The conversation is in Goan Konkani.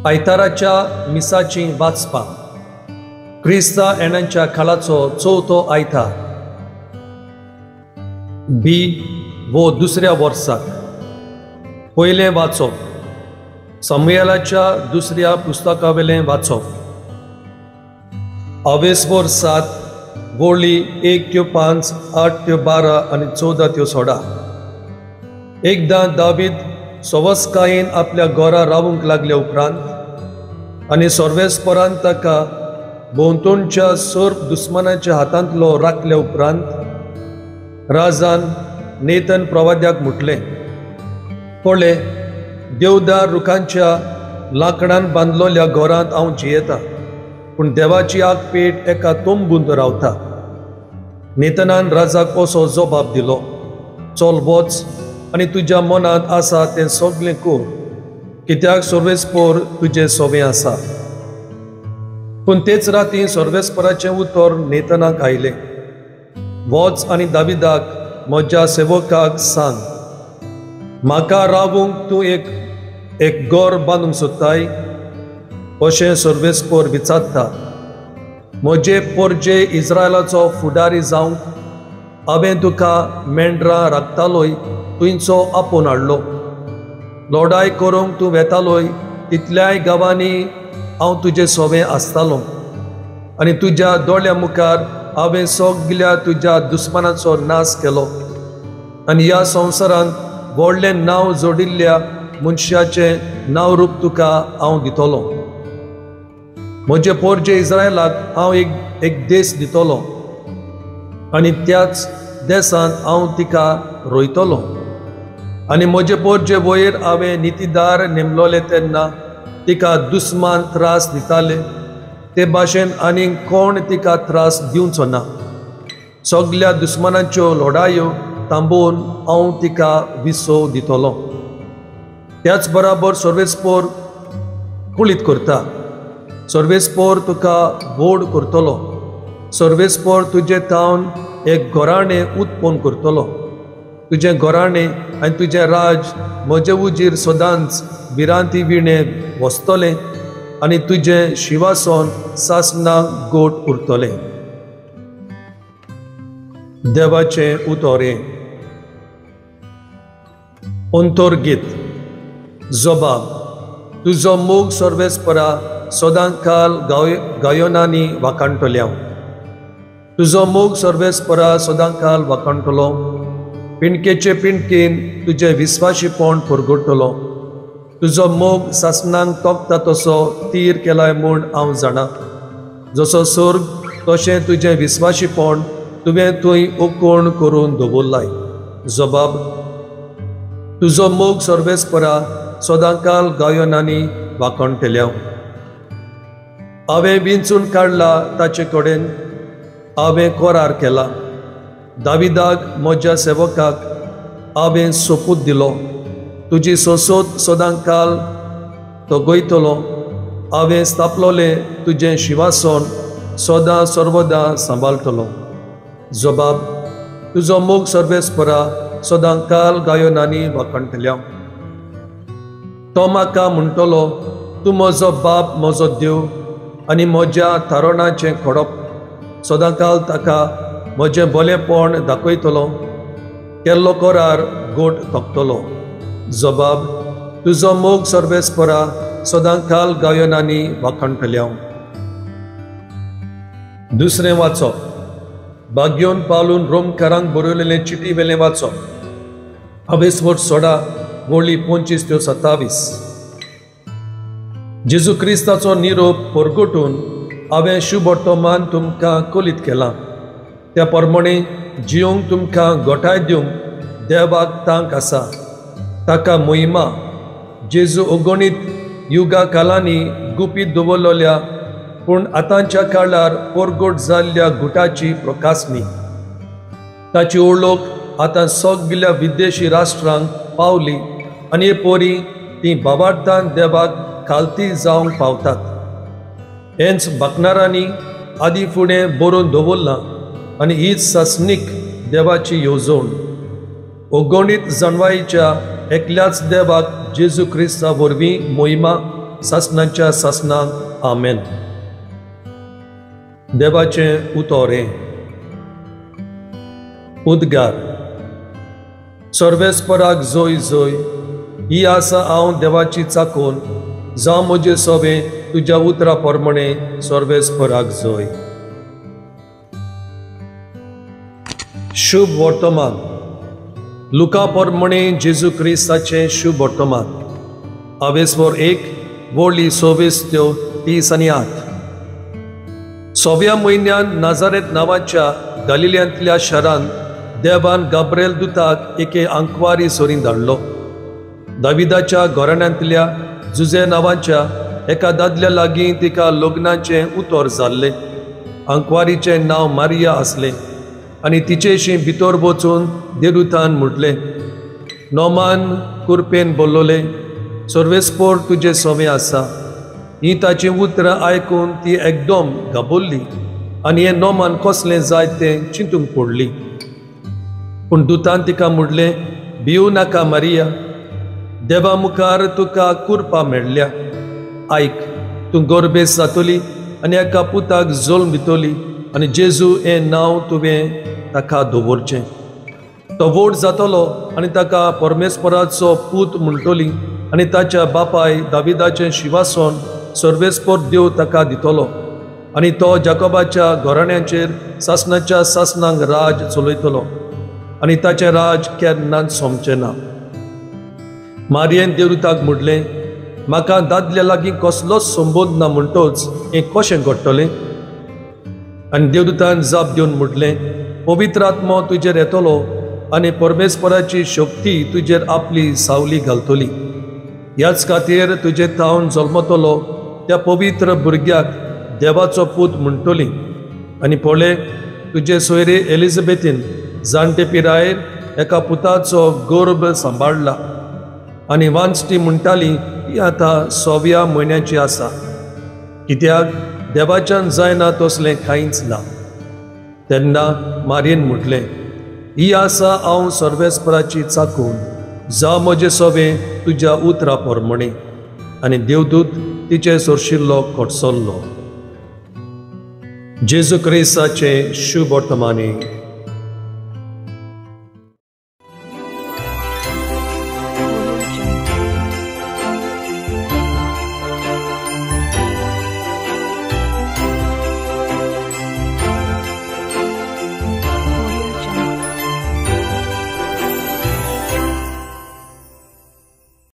आयताराच्या मिसाची वाचपां. क्रिस्ता येण्याच्या काळाचो चवथो आयतार बी वो दुसऱ्या वर्साक. पयलें वाचप सामुएलाच्या दुसऱ्या पुस्तकावेलें वाचप. अवेस्वर 7 वळी 1 ते 5, 8 ते 12 आनी 14 ते 16. एकदां दावीद सवस्कायेन आपल्या घरा रावूंक लागल्या उपरांत आनी सर्वेस्परान ताका भोंवतणच्या सर्व दुस्मानाच्या हातांतलो राखल्या उपरांत राजान नेतन प्रवाद्याक म्हटलें, पळय, देवदार रुखांच्या लांकडान बांदलोल्या घरांत हांव जियेता, पूण देवाची आगपेट एका तंबूंत रावता. नेतनान राजाक असो जबाब दिलो, चल वच आनी तुज्या मनांत आसा तें सगळें कर, कित्याक सर्वेस्पर तुजें सोवें आसा. पूण तेच राती सर्वेस्पराचें उतर नेतनाक आयलें, वच आनी दाविदाक म्हज्या सेवकाक सांग, म्हाका रावूंक तूं एक एक घर बांदूंक सोदताय अशें सर्वेस्पर विचारता. म्हजे पोरजे इस्रायलाचो फुडारी जावंक हांवें तुका मेंढरां राखतालोय तुंयचो आपोवन हाडलो. लढाय करूंक तूं वेतालोय तितल्याय गांवांनी हांव तुजे सोवें आसतालो आनी तुज्या दोळ्या मुखार हांवें सगल्या तुज्या दुस्मानाचो नाश केलो आनी ह्या संवसारांत व्हडलें नांव जोडिल्ल्या मनशाचें नांव रूप तुका हांव दितलो. म्हजे पोरजे इस्रायलाक हांव एक एक देश दितलो आनी त्याच देशांत हांव तिका रोयतलो. आनी म्हजे पोरजे वयर हांवें नितीदार नेमलोले तेन्ना तिका दुस्मान त्रास दिताले ते भाशेन आनीक कोण तिका त्रास दिवचो ना. सगल्या दुस्मानाच्यो लढायो थांबोवन हांव तिका विसव दितलो. त्याच बराबर सर्वेस्पर कुळीत करता, सर्वेस्पर तुका व्हड करतलो, सर्वेस्पर तुजें तावन एक घराणें उत्पन्न करतलो. तुजें घराणें आनी तुजें राज म्हजे उजीर सदांच भिरांती विणें वसतलें आनी तुजें शिवासन सासणाक गोट उरतलें. देवाचें उतर हें. अंतर्गीत. जबाब. तुजो मोग सर्वेस्परा सदांकाल गायनांनी वाखाणटल्या. तुजो मोग सर्वेस्परा सदांकाल वाखाणटलो. पिंडकेचे पिंडकेन तुजें विस्वाशीपण परगटतलो. तुजो मोग सासणाक तोपता तसो तीर केलाय म्हूण हांव जाणा. जसो स्वर्ग तशें तुजें विस्वाशीपण तुवें थंय उकोण करून दवरलाय. जबाब. तुजो मोग सर्वेस्परा सदांकाल गायनांनी वाखाणटल्या. हांवें विंचून काडला ताचे कडेन हांवें करार केला. दाविदाक म्हज्या सेवकाक हांवें सोपूत दिलो, तुजी सोसोत सदांकाल तगयतलो. हांवें स्थापलोलें तुजें शिवासन सदां सर्वदां सांबाळटलो. जबाब. तुजो मोग सर्वेस्परा सदांकाल गायनांनी वाखाणटल्या. तो म्हाका म्हणटलो, तूं म्हजो बाप, म्हजो देव आनी म्हज्या थारणाचें खडप. सदांकाल ताका म्हजें बरेंपण दाखयतलो, केल्लो करार गोट तोपतलो. जबाब. तुजो मोग सर्वेस्परा सदांकाल गायनांनी वाखाणटल्या. दुसरें वाचप. बाग्योन पावलून रोमकारांक बरयलेलें चिटी वेलें वाचप. अवेस्वर 16 वळी 25 ते 27. जेजू क्रिस्ताचो निरोप परगटून हांवें शुभवर्तमान तुमकां कलीत केलां. त्या प्रमाणे जिवंक तुमकां गोठाय दिवंक देवाक तांक आसा. ताका महिमा जेजू अगणीत युगा कालांनी गुपीत दवरलेल्या पूण आतांच्या काळार परगट जाल्ल्या गुटाची प्रकासणी. ताची ओळख आतां सगल्या विदेशी राष्ट्रांक पावली आनी हे पोरी ती बाबार्थान देवाक खालती जावंक पावतात. हेंच बाकणारांनी आदी फुडें बरोवन दवरलां आनी हीच सासणीक देवाची येवजण. अगणीत जाणवायेच्या एकल्याच देवाक जेजू क्रिस्ता वरवीं मोहिमा सासणाच्या सासणाक. आमेन. देवाचें उतर हें. उद्गार. सर्वेस्पराक जोय जोय. ही आसा हांव देवाची चाकून, जावं म्हजें सोबें तुज्या उतरा प्रमाणें. सर्वेस्पराक जोय. शुभ वर्तमान. लुका प्रमाणें जेजू क्रिस्ताचें शुभ वर्तमान. आवेस्वर 1 वळी 26 ते 38. 6व्या म्हयन्यान नाजारेत नांवाच्या गालिल्यांतल्या शारांत देवान गाब्रेल दुताक एके आंकवारी सरीं धाडलो. दाविदाच्या घराण्यांतल्या जुजे नांवाच्या एका दादल्या लागीं तिका लग्नाचें उतर जाल्लें. आंकवारीचें नांव मारिया आसलें आनी तिचेशी भितर वचून देवदूतान म्हटलें, नोमान कुरपेन बोल्लोलें, सर्वेस्पोर तुजें सवें आसा. ही ताचीं उतरां आयकून ती एकदम घाबरली आनी हें नोमान कसलें जाय तें चिंतूंक पडली. पूण दुतान तिका म्हटलें, भिवू नाका मारिया, देवा मुखार तुका कुरपा मेळ्ळ्या. आयक, तूं गोरबेस जातली आनी एका पुताक जल्म दितली आनी जेजू हें नांव तुवें ताका दवरचें. तो व्हड जातलो आनी ताका परमेश्वराचो पूत म्हणटली आनी ताच्या बापाय दाविदाचें शिवासन सर्वेस्पर देव ताका दितलो आनी तो जाकोबाच्या घराण्याचेर सासणाच्या सासणांक राज चलयतलो आनी ताचें राज केन्नाच सोंपचें ना. मारियेन देवदूताक म्हटलें, म्हाका दादल्या लागीं कसलोच संबोध ना म्हणटोच हें कशें घडटलें? आनी देवदूतान जाप दिवन म्हटलें, पवित्र आत्मो तुजेर येतलो आनी परमेश्वराची शक्ती तुजेर आपली सावली घालतली. ह्याच खातीर तुजे थावन जल्मतलो त्या पवित्र भुरग्याक देवाचो पूत म्हणटली. आनी पळय, तुजे सोयरे एलिझाबेथीन जाणटे पिरायेर एका पुताचो गर्भ सांबाळ्ळा आनी वांचटी म्हणटाली ती आतां 6व्या म्हयन्याची आसा, कित्याक देवाच्यान जायना तसलें कांयच ना. तेन्ना मारियेन म्हटलें, ही आसा हांव सर्वेस्पराची चाकून, जावं म्हजें सोबें तुज्या उतरा प्रमाणें. आनी देवदूत तिचे सरशिल्लो कडसल्लो. जेजू क्रिस्ताचें शुभ वर्तमानी.